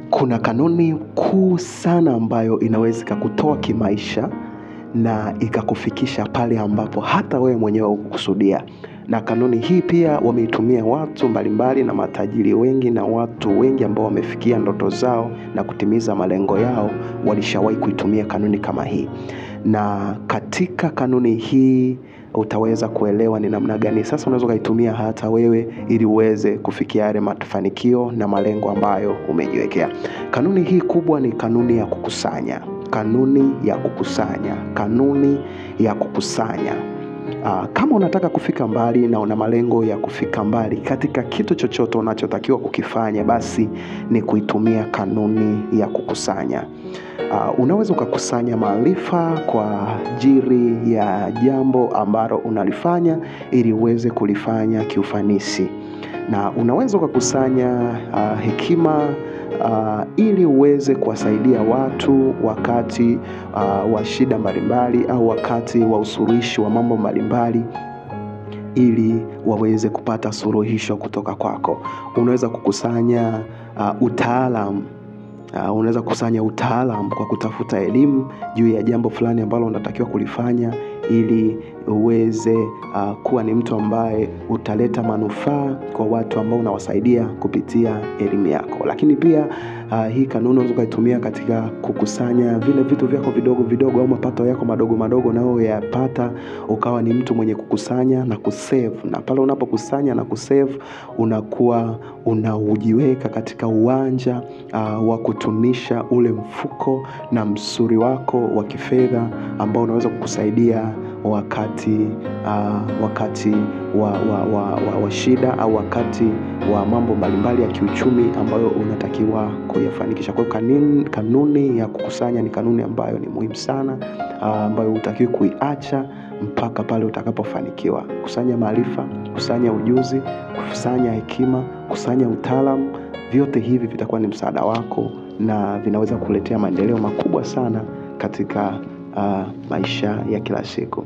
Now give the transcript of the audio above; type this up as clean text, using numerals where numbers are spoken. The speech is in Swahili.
Kuna kanuni kuu sana ambayo inaweza ikakutoa kimaisha na ikakufikisha pale ambapo hata wewe mwenyewe hukukusudia. Na kanuni hii pia wameitumia watu mbalimbali na matajiri wengi na watu wengi ambao wamefikia ndoto zao na kutimiza malengo yao, walishawahi kuitumia kanuni kama hii. Na katika kanuni hii utaweza kuelewa ni namna gani sasa unaweza ukaitumia hata wewe ili uweze kufikia yale mafanikio na malengo ambayo umejiwekea. Kanuni hii kubwa ni kanuni ya kukusanya. Kanuni ya kukusanya. Kanuni ya kukusanya. Kama unataka kufika mbali na una malengo ya kufika mbali katika kitu chochote unachotakiwa kukifanya, basi ni kuitumia kanuni ya kukusanya. Unaweza ukakusanya maarifa kwa ajili ya jambo ambalo unalifanya ili uweze kulifanya kiufanisi. Na unaweza ukakusanya hekima ili uweze kuwasaidia watu wakati wa shida mbalimbali au wakati wa usuluhishi wa mambo mbalimbali ili waweze kupata suluhisho kutoka kwako. Unaweza kukusanya utaalamu. Unaweza kukusanya utaalamu kwa kutafuta elimu juu ya jambo fulani ambalo unatakiwa kulifanya ili uweze kuwa ni mtu ambaye utaleta manufaa kwa watu ambao unawasaidia kupitia elimu yako. Lakini pia hii kanuni unaweza ukaitumia katika kukusanya vile vitu vyako vidogo vidogo au mapato yako madogo madogo unayoyapata, ukawa ni mtu mwenye kukusanya na kusave. Na pale unapokusanya na kusave, unakuwa unaujiweka katika uwanja wa kutunisha ule mfuko na msuri wako wa kifedha ambao unaweza kukusaidia wakati wa shida au wakati wa mambo mbalimbali ya kiuchumi ambayo unatakiwa kuyafanikisha. Kwa hiyo kanuni ya kukusanya ni kanuni ambayo ni muhimu sana, ambayo hutakiwi kuiacha mpaka pale utakapofanikiwa. Kusanya maarifa, kusanya ujuzi, kusanya hekima, kusanya utaalamu, vyote hivi vitakuwa ni msaada wako na vinaweza kuletea maendeleo makubwa sana katika maisha ya kila siku.